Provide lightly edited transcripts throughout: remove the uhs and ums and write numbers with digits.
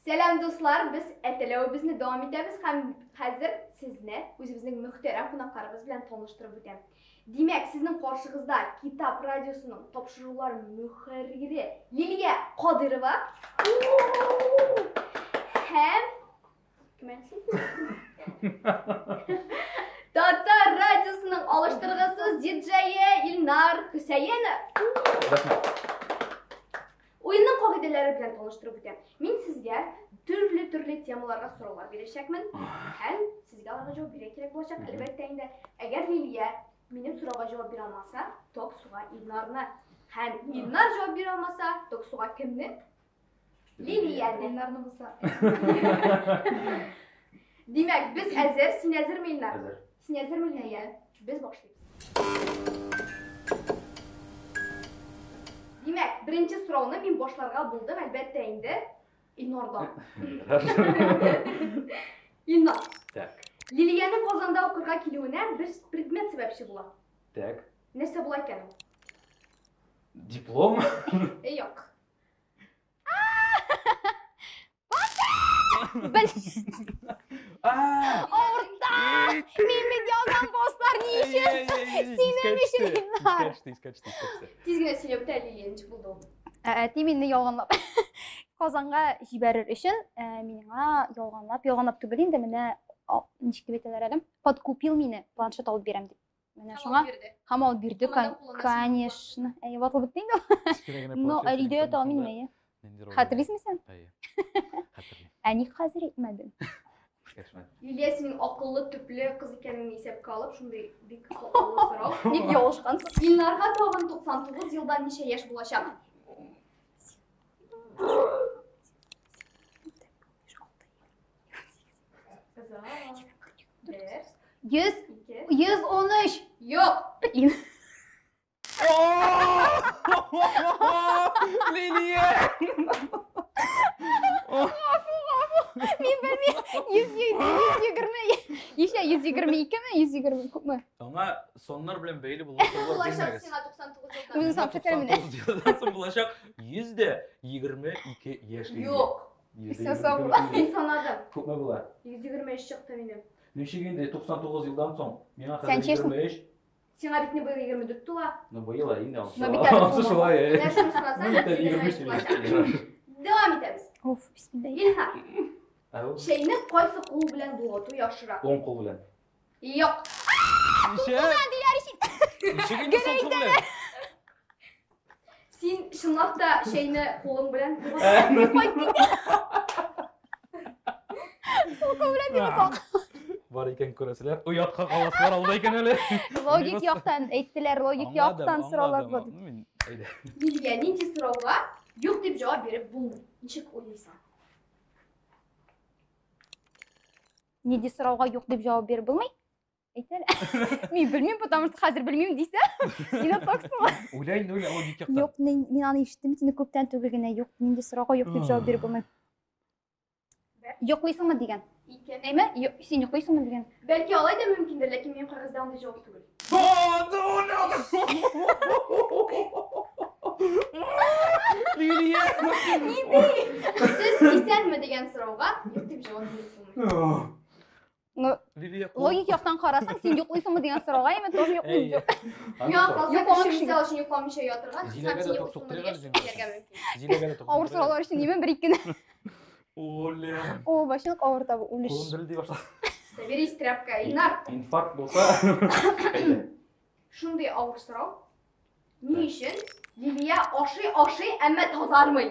Сәлам, дуслар! Без әтәләвебезне дәвам итәбез һәм хәзер сезне үзебезнең мөхтәрәм кунакларыбыз белән таныштырып үтәм. Димәк, сезнең каршыгызда Китап радиосының тапшырулар мөхәррире Лилия Кадырова һәм кем әле син? Татар радиосының алыштыргысыз диджее Илнар Хөсәенов. Рәхмәт. Уенның кагыйдәләре белән таныштырып үтәм. Мин сезгә төрле-төрле темаларга сораулар бирәчәкмен һәм сезгә аларга җавап бирергә кирәк булачак, әлбәттә инде. Әгәр Лилия минем сорауга җавап бирә алмаса, ток суга Илнарны. Һәм Илнар җавап бирә алмаса, ток суга кемне? Лилияне. Илнарны булса. Димәк, без әзер. Син әзерме, Илнар? Әзер. Син әзерме, Лилия? Без башлыйбыз. Димәк, беренче сорауны мин башларга булдым, әлбәттә инде, Илнардан. Илнар. Так. Лилиянең Казанда укырга килүенә бер предмет сәбәпче була. Так. Нәрсә була икән ул? Диплом. Юк. Бел. А! Авырта! Мин бит язам постлар ни өчен? Синең өчен, Илнар. Искә төште, искә төште, искә төште. Тиз генә сөйләп үтә Лилия, ничек булды ул? Әти мине ялганлап Казанга җибәрер өчен миңа ялганлап, ялганлап түгел инде, менә ничек дип әйтәләр әле, подкупил мине, планшет алып бирәм дип. Менә шуңа һәм алып бирде, конечно. Әйе, ватылып бетте инде. Но өйдә ята алмыйм, әйе. Хәтерлисеңме син? Әйе. Хәтерлим. Ә ник хәзер әйтмәдең? Лилия, синең акыллы, төпле кыз икәнеңне исәпкә алып, шундый бик акыллы сорау. Ник ялгышкансың? Илнарга тагын 99 елдан ничә яшь булачак? Бер, 100 ике, 113. Юк. Блин. Лилия! Мин белмим. 100 120. Ничә 122 ме? 120 күпме? Аңа соннар белән бәйле булган сораулар Булачак бирмәгез. сиңа 99 елдан. Үзен санап чык әле менә. 99 елдан соң булачак 122 яшь. Лилия. Юк. Всё, сау була. Мин санадым. Күпме була? 123 чыкты минем. Ничек инде 99 елдан соң? Миңа Сен хәзер чирсең? 23. Сиңа бит не быел 24 тула. Ну быел инде алсы. Но бит әле Алсы тулмаган. шулай. Менә шуны санасаң, Ну, бит әле 123 23 булачак. Дәвам итәбез. Оф, бисмилла. Илһам, Ау. чәйне кайсы кул белән болгату яхшырак? Уң кул белән. Юк. Ничә? Ничек инде сул кул белән? Син чынлап та чәйне кулың белән болгатасың. Сул кул белән дип атак. Бар икән күрәселәр. Оятка каласылар алда икән әле. Логик яктан әйттеләр, логик яктан сораулар булды. Мин әйдә. Лилия, нинди сорауга юк дип җавап биреп булмый? Ничек уйлыйсың? Нинди сорауга юк дип җавап биреп булмый? Әйт әле. Мин белмим, потому что хәзер белмим дисә, син отаксың. Уйла инде, уйла, логик яктан. Юк, мин мин аны ишеттем, сине күптән түгел генә юк, нинди сорауга юк дип җавап биреп булмый. Йоклыйсыңмы дигән. Ике. Әйме? Син йоклыйсыңмы дигән. Бәлки алай да мөмкиндер, ләкин минем кәгазьдә андый җавап түгел. Лилия! Сез исәнме дигән сорауга юк дип җавап биреп булмый. Ну, Лилия, логик яктан карасаң, син йоклыйсыңмы дигән сорауга әйме тоже йоклыйм дип. Миңа калса, Йоклаган кеше кешегә. мисал өчен йокламыйча ятырга, һәм Зиләгә син дә ток йоклыйсыңмы суктырыйк дигәч, әле, сөйләргә мөмкин. Зиләгә дә ток Авыр сораулар өчен димем, бер икене. Оля. О, вообще авырта бу үлеш. Кулым дерелди башлады. Соберись, тряпка. Илнар, Инфаркт булса. Әйдә. шундый авыр сорау. Ни өчен Лилия ашый-ашый, әмма тазармый?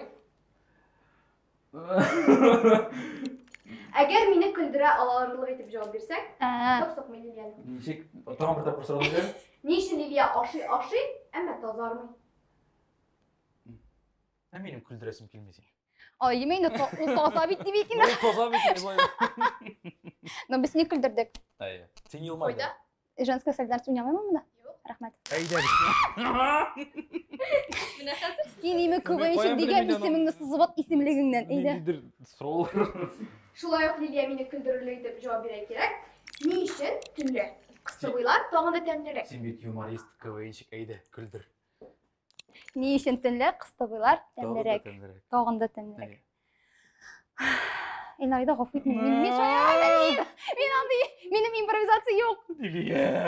Әгәр мине көлдерә алырлык итеп җавап бирсәң, Ә, ток сукмый Лилияне. Ничек? Тагын бер тапкыр сорау бирәм. Ни өчен Лилия ашый-ашый, әмма тазармый? Ә минем көлдерәсем килми син. Ай, димә инде, ул таза бит дип әйтим. Ул таза бит инде болай. Но без не көлдердек. Әйе. Син елмайдың. Кайда? Женская солидарность уйнамыймы монда? Юк. Рәхмәт. Әйдә. Менә хәзер Син име Мин КВНщик каян дигән белим инде аны? исемеңне сызып ат исемлегеңнән, әйдә. Ниндидер сораулар. шулай ук Лилия мине көлдерерлек итеп җавап бирә кирәк. Ни өчен төнлә кыстыбыйлар тагын да тәмлерәк? Син бит юморист, КВНщик, әйдә, көлдер. Ни өчен төнлә кыстыбыйлар Тагын да тәмлерәк? тәмлерәк. Тагын да тәмлерәк. Әйе. Илнар, әйдә гафу ит мине. Мин мин шаяра белмим. Мин андый, минем импровизация юк. Лилия.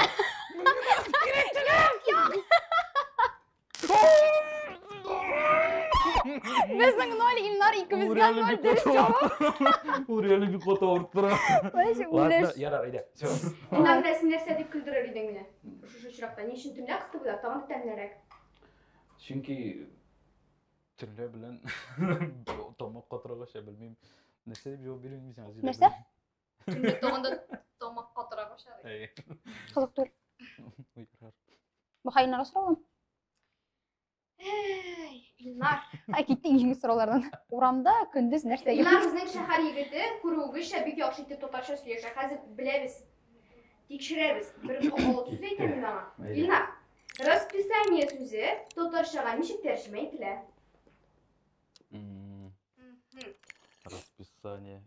Безнең ноль, Илнар икебезгә ноль дөрес җавап. Ул реально бик каты авырттыра. Вообще Ладно, үлеш. ярар, әйдә. Всё. Илнар, менә син нәрсә дип көлдерер идең мине? Шушы очракта ни өчен төнлә кыстыбыйлар, тагын да тәмлерәк. Чөнки төнлә белән тамак катырак ача, белмим. Нәрсә дип җавап бирим мин сиңа? Зилә? Нәрсә? Төнлә тагын да тамак катырак ача. Әйе. Кызык түгел. Ой, ярар. Бу Илнарга сорау. Әй, Илнар. Ай, китте иң сораулардан. Урамда көндез нәрсә юк? Илнар безнең шәһәр егете, күрүегезчә бик яхшы итеп татарча сөйләшә. Хәзер беләбез. Тикшерәбез. Бер кабалык сүз әйтәм мин аңа. Әйдә. Илнар, расписание сүзе татарчага ничек тәрҗемә ителә? Расписание.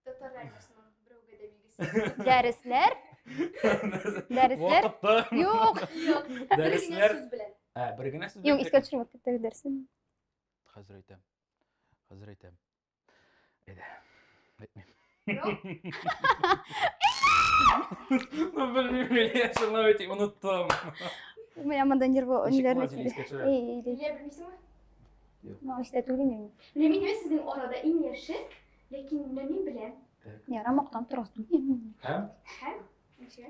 Татарлар арасыннан берәүгә дә билгесез. Дәресләр? Дәресләр? Вакытта. Юк. Юк, бер генә Дәресләр. сүз белән. Ә, бер генә сүз Юк, белән. искә төшереп китте дәресен. Хәзер әйтәм. Хәзер әйтәм. Әйдә. Әйтмим. Юк. Ну, белмим, Лилия, чынлап әйтим, оныттым. Менә монда нервы Ничек ниләрне була, Зилә, килде. искә төшерә? Эй, эй, эй. Лилия белмисеңме? Ну, истә түгел инде. Менә мин дә сезнең арада иң яше, ләкин менә мин беләм. Яра мактанып торасың. Һәм? Һәм ничә?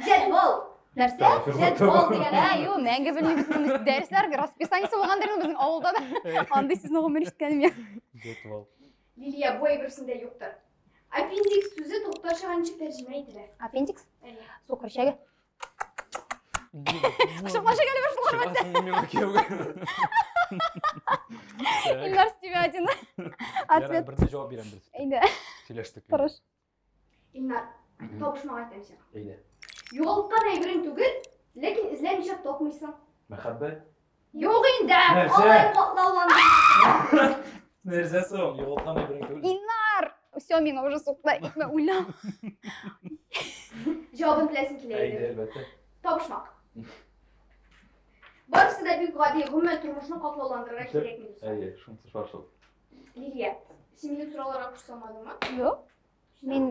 Җәдвал. Нәрсә? Җәдвал дигән. Ә, юк, мәңге белмибез моны. Дәресләр расписаниесе булгандыр инде безнең авылда да. Андый сүзне гомер ишеткәнем юк. Җәдвал. Лилия, бу әйберсендә юктыр. Аппендикс сүзе татарчага ничек тәрҗемә ителә? Аппендикс? Әйе. Сукыр эчәге. Кочаклашыйк әле бер шулар. Чыгасың миңа кияүгә. Илнар с тебя один. Ответ. Ярар, берне җавап бирәм дөрес. Әйдә, Сөйләштек. тырыш. Илнар, табышмак әйтәм сиңа. Әйдә. Югалткан әйберең түгел, ләкин эзләмичә тапмыйсың. Мәхәббәт. Юк инде, Нәрсә? алай катлауланды. Нәрсә соң? Югалткан әйберең түгел. Илнар! Все, миңа уже сукты. Итмә уйлам. Җавабын беләсең килә Әйдә, иде. әлбәттә. Табышмак. Барысы да бик гади, гомумән тормышны катлауландырырга кирәкми. дуслар. Әйе, шунысы бар шул. Лилия, син минем сорауларга күз салмадыңмы? Юк. Мин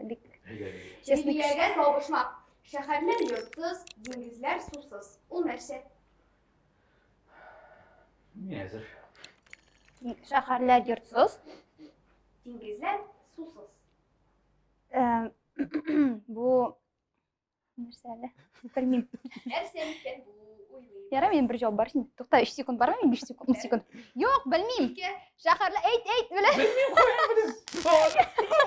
бик Әйдә, әйдә. честный кеше. Лилиягә табышмак. Шәһәрләр йортсыз, диңгезләр сусыз. Ул нәрсә? Мин әзер. Шәһәрләр йортсыз. Диңгезләр сусыз. Бу нәрсә әле? Белмим. Нәрсә микән бу? Уйлыйм. Ярар, минем бер җавап бар инде. Тукта, 3 секунд бармы? Мин 5 секунд, 10 секунд. Юк, белмим. Ике. Шәһәрләр, әйт, әйт, белә. Белмим, каян беләм.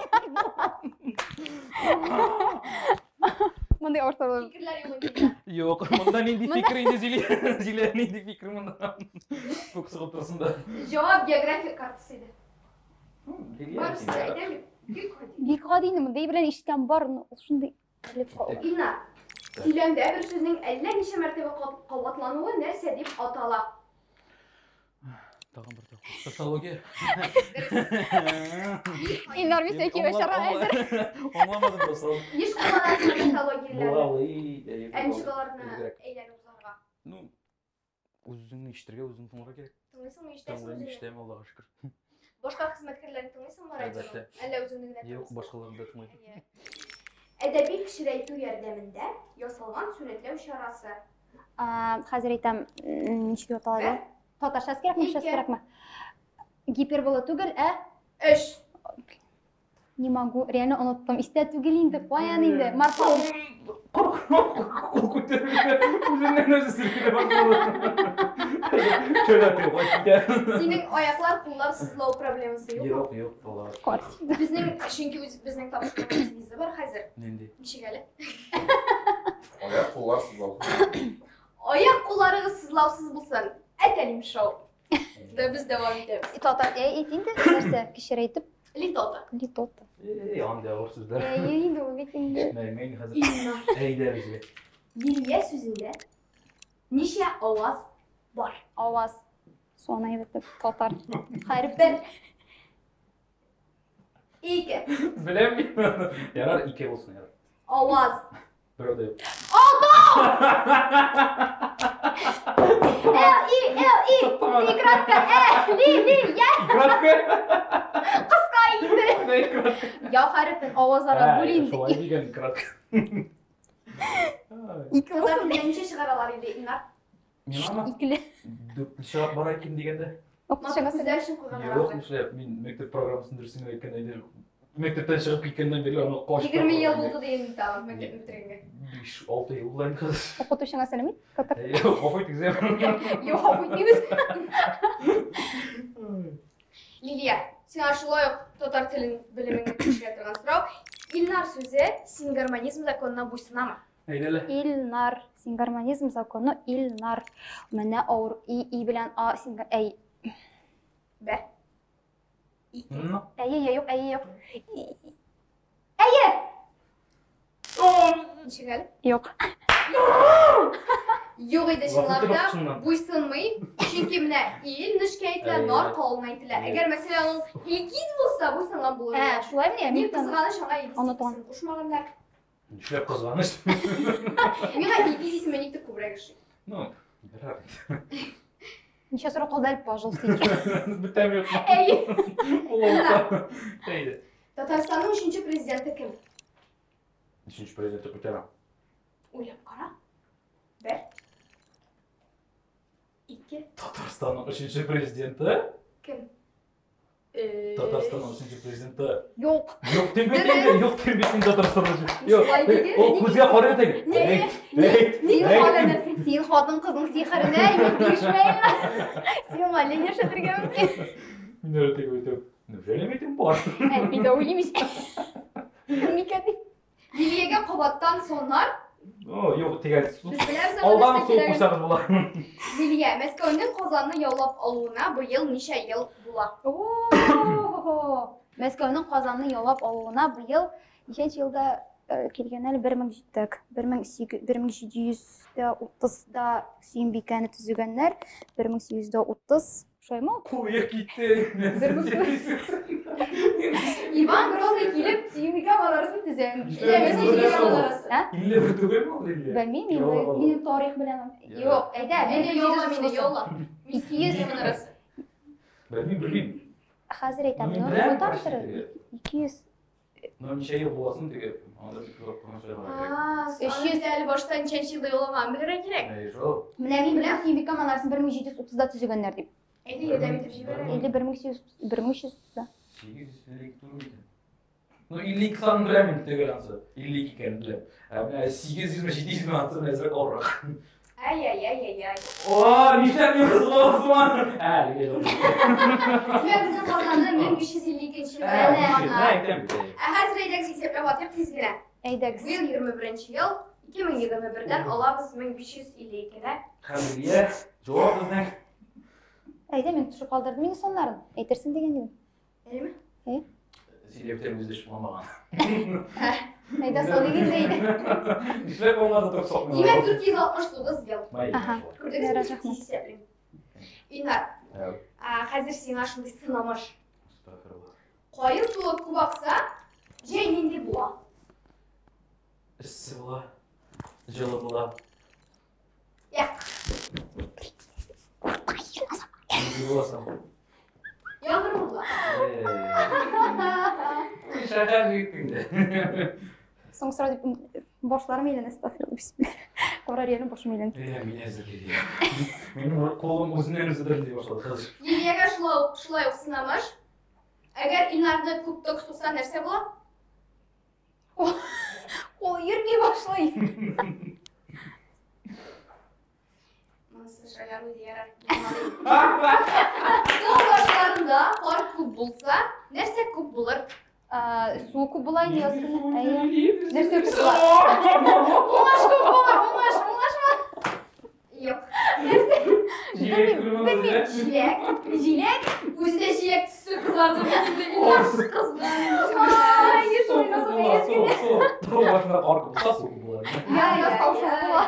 Мондый авыр сораулар. Фикерләр юк инде. Юк, монда нинди Монда- фикер инде Зилә? Зилә нинди фикер монда? Күк сугып торсын да. Җавап география картасы иде. Лилия, Барысы да син әйтәм бит. Бик гади. Бик гади инде, мондый белән ишеткән бар, но ул шундый белеп кал. Илнар, сөйләмдә бер сүзнең әллә ничә мәртәбә кабатлануы нәрсә дип атала? Тагын бер тапкыр. Тавтология. Илнар, мин сиңа кияүгә чыгарга әзер. Аңламадым просто. Еш кулланасың тавтологияләрне. Була, эй, Ә ничек аларны Элегрәк. әйләнеп узарга? Ну, үзеңне ишетергә, үзең тыңларга кирәк. Тыңлыйсыңмы, ишетәсеңме Тыңлыйм, үзеңне? ишетәм, Аллага шөкер. Башка хезмәткәрләрне тыңлыйсыңмы радионы? Әлбәттә. Әллә үзеңне генә Юк, тыңлыйсыңмы? башкаларны да тыңлыйм. Әйе. Әдәби кечерәйтү ярдәмендә ясалган сурәтләү чарасы. Хәзер әйтәм, ничек дип атала әле? Татарчасы кирәкме, русчасы Ике. кирәкме? Гипербола түгел, ә? Өч. Не могу, реально оныттым. Истә түгел инде, каян инде? Марфа. Кул күтәрелә, үзеннән үзе селкенә башлады. Чөләп юк, китә. Синең аяклар, куллар сызлау проблемасы юкмы? Юк, юк, Аллага шөкер. Карт. Безнең, чөнки үз безнең тапшыруның девизы бар хәзер. Нинди? Ничек әле? Аяк куллар сызлау. Аяк кулларыгыз сызлаусыз булсын. Әтәлим шоу. Да без дәвам итәбез. Татар, әйт инде, нәрсә, кечерәйтеп, Литота. литота. Эй, андый авыр сүзләр. Әйе инде ул бит инде. Ишетмәйм мин хәзер. Илнар. Әйдә безгә. Лилия сүзендә ничә аваз бар? Аваз. Соны әйбәтләп, татар. Хәреф Бер. Ике. Беләм мин аны. Ярар, ике булсын, ярар. Аваз. Берәү дә юк. Л, И, Л, И. И кратко, Э, Ли, Ли, Я. Кратко. Кыска инде. Я хәрефен авазларга бүл инде. Шулай дигән кратко. Ике Татар булсын. теленнән ничә чыгаралар иде, Илнар? Миңамы? Икеле. Дүртенче бара ким дигәндә. Укытучыңа Матур сәлам. күзләр өчен куйганнар. Юк, нишләп, мин мәктәп программасын дөресен генә әйткән идем. Мәктәптән чыгып киткәннән бирле аны качып. 20 ел булды дигән тагын мәктәпне бетергәнгә. 5-6 ел булды инде хәзер. Укытучыңа сәлам ит. Татар. Гафу итегез. Юк, гафу итмибез. Лилия, сиңа шулай ук татар телен белемеңне тикшерә торган сорау. Илнар сүзе сингармонизм законына буйсынамы? Әйдә әле. Илнар. Сингармонизм законы Илнар. Менә авыр И, И белән А сингар... Әй. Бер. Ике. Ну. Әйе, я юк, әйе, юк. Әйе! Ничек әле? Юк. Юк иде чынлап Вакыты та. юк чыннан. Буйсынмый. Чөнки менә ил нечкә әйтелә, Әйе. нар калын әйтелә. Әйе. Әгәр мәсәлән ул илгиз булса, буйсынган булыр Ә, иде. шулаймыни? Ни Мин кызганыч, аңа илгиз Онытган. исемен кушмаганнар. Нишләп кызганыч? Миңа илгиз исеме никтер күбрәк ошый. Ну, ярар. Ничә сорау калды әле, пожалуйста. Ике. Бетәм юк. Әйе. Ул Әйдә. Татарстанның өченче президенты кем? Өченче президенты күтәрәм. Уйлап кара. Бер. Ике. Татарстанның өченче президенты? Кем? Өч. Татарстанның өченче президенты. Юк. Юк дип бит инде, юк дип бит инде Татарстанның өченче. Юк. Шулай диде. Ул күзгә карый теге. Әйт, әйт, Син әйт. хатын, син хатын кызның сихеренә мин бирешмәйм. Син моңа әллә нишләтергә мөмкин. Мин әле теге әйтәм. Неужели митинг бар? Ә, мин дә уйлыйм ич. Кем икән дип. Лилиягә кабаттан сонар. О, юк, тигән. Без беләбез аны Алдан нәрсә суып кирәген. куйсагыз була. Лилия, Мәскәүнең Казанны яулап алуына быел ничә ел була? О-хо-хо. Мәскәүнең Казанны яулап алуына быел ничәнче елда килгән әле? Бер мең так, 1730-да Сөембикәне төзегәннәр, 1830, шулаймы ул? Куя китте. Бер мең Иван Грозный килеп Сөембикә манарасын төзегән. Нишләп манарасы. Ә? 51 түгелме ул Лилия? Белмим, мин Яулап алу. минем тарих белән. Юк, әйдә, Әйдә, яула мине, яула. 200 манарасы. Белмим, белмим. Хәзер әйтәм, Мин ну, беләм, онытамдыр. почти. 200 Ну, ничә ел буласын теге, анда бик озак кына чыгарга кирәк. А, 300 әле башта ничәнче елда яулаганын белергә кирәк. Әй, шул. Менә мин беләм, Сөембикә манарасын 1730-да төзегәннәр дип. Әйдә, ярдәм итеп җибәр. Или 1830-да. 852 түгел микән? Ну, 52 санын беләм инде төгәл ансы. 52 икәнен беләм. Ә менә 800 ме 700 ме ансы белән әзрәк авыррак. Ай-яй-яй-яй-яй. О, нишләп мин кызыгасың? Ә, Лилия. Димәк, безнең Казанны 1552 елда Ә, яулаганнар. әйтәм бит. Ә хәзер әйдәгез исәпләп атыйк тиз генә. Әйдәгез. Быел 21 ел, 2021-дән алабыз 1552-не. Һәм Лилия, җавап безнең. Әйдә, мин төшеп калдырдым инде саннарын. Әйтерсең дигән идем. Әйеме? Сөйләп бетереп үзе төшеп калмаган. Әйдә, саныйк инде, әйдә. Нишләп аңлады торып сакмый? Димәк, 469 ел. Аһа. Күрдегезме? Ярар, Тиз рәхмәт. исәплим. Илнар, хәзер сиңа шундый сынамыш. Каен суы күп акса, җәй нинди була? Эссе була, җылы була. Як. Нинди була соң? Яңгыр була. Шәһәр егете инде. Соң сорау дип башларым әйләнә, астагфирулла, бисмилла. Карар әле башым әйләнде. Э, мин әзер Лилия. Минем кулым үзеннән үзе дерелди башлады хәзер. Лилиягә шулай ук сынамыш. Әгәр Илнарны күп ток сукса, нәрсә була? Ул йөрми башлый. Монысы шаяру ярар. Тау башларында кар күп булса, нәрсә күп булыр? Су күп була инде яз көне. Әйе. Нәрсә күп була? Уңыш күп булыр, уңыш, уңышмы? Юк. Җиләк күрмәгез, Җиләк. Җиләк? Үзе дә җиләк төсле кызарды бит инде. Кызган. Ай, Су шулай күп насыйп була, яз су, көне. су. Тау башында кар күп булса, су күп була. Я, яз таушалып була.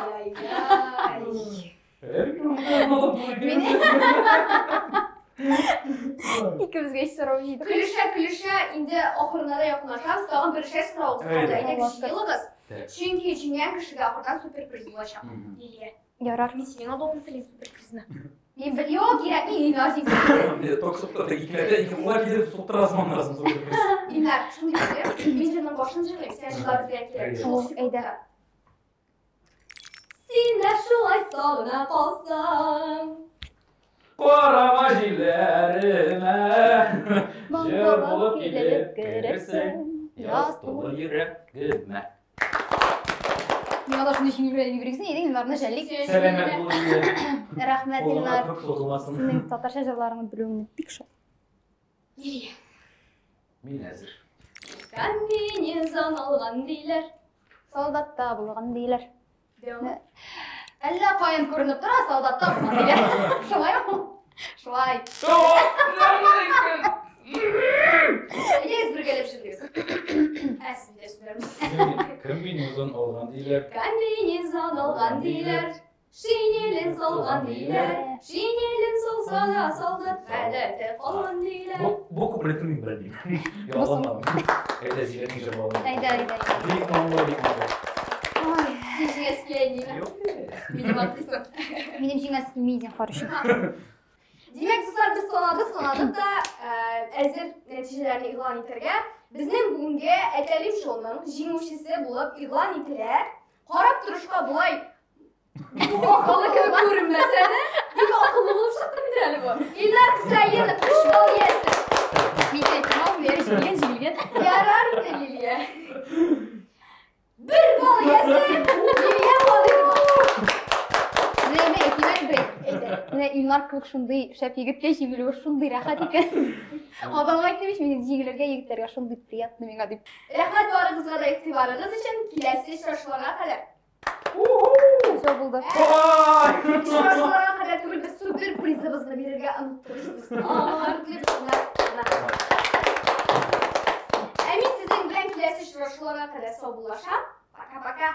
Икебезгә өч сорау җыйдык. Көлешә, көлешә, инде ахырына да якынлашабыз. Тагын берешәр сорау калды. Әйдә. Әйдәгез, җыелыгыз. Так. Чөнки җиңгән кешегә ахырдан супер приз булачак. Лилия. Ярар. Мин синең алуыңны телим суперпризны. Мин бел, юк, кирәкми, Илнар җиңсен. Мине ток суктырды, икеләтә ике кулга килеп суктырасың аннары соң суперприз. Илнар, шундый итеп, мин җырның башын җырлыйм, син җырлап бирә кирәк. Шул О, әйдә. секундта. Син дә шулай сагына калсаң. Карама җилләремә, җыр булып килеп керерсең, яз тулы йөрәгемә. Миңа да шундый җиңел белән биргезен идең, Илнарны жәллик. Сәламәт бул инде. Рәхмәт, Кулыңа Илнар. ток сузылмасын. Синең татарча җырларыңны белүеңне бик шат. Лилия. Мин әзер. Комбинезон алган диләр. Солдатта булган диләр. Дәвам. Әллә каян күренеп тора, солдатта булган диләр. Шулаймы? Шулай. Әйдәгез бергәләп җырлыйбыз. Ә сез дә сүзләрне. Комбинезон алган диләр. Комбинезон алган диләр. Шинелен салган диләр. Шинелен салса да солдат гадәте калган диләр. Бу бу куплетны мин белмим. Ялганламыйм. Әйдә Зиләнең җырлавын. Әйдә, әйдә. Бик моңлы, бик моңлы. Ой, Син җиңәсе килә инде. Юк. Минем атлыйсың. минем җиңәсе килми зинһар өчен. Димәк, дуслар, без санадык, санадык та әзер нәтиҗәләрне игълан итәргә. Безнең бүгенге Әтәлим шоуның җиңүчесе булып игълан ителә. Карап торышка болай акыллы кебек күренмәсә дә, бик акыллы булып чыкты бит әле бу. Илнар Хөсәенов, өч балл иясе. Мин әйтәм, алмый, җиңелгән, җиңелгән. Ярар инде, Лилия. Бер балл иясе Лилия Кадыйрова. Менә мин әйтим әле бер. Әйдә. Менә Илнар кебек шундый шәп егеткә җиңелүе шундый рәхәт икән. Адамга әйттем ич, минем җиңелергә егетләргә шундый приятно миңа дип. Рәхмәт барыгызга да игътибарыгыз өчен. Киләсе очрашуларга кадәр. Все булды. Очрашуларга кадәр түгел, без супер призыбызны бирергә оныттык. Ә мин сезнең белән киләсе очрашуларга кадәр саубуллашам. Пока-пока.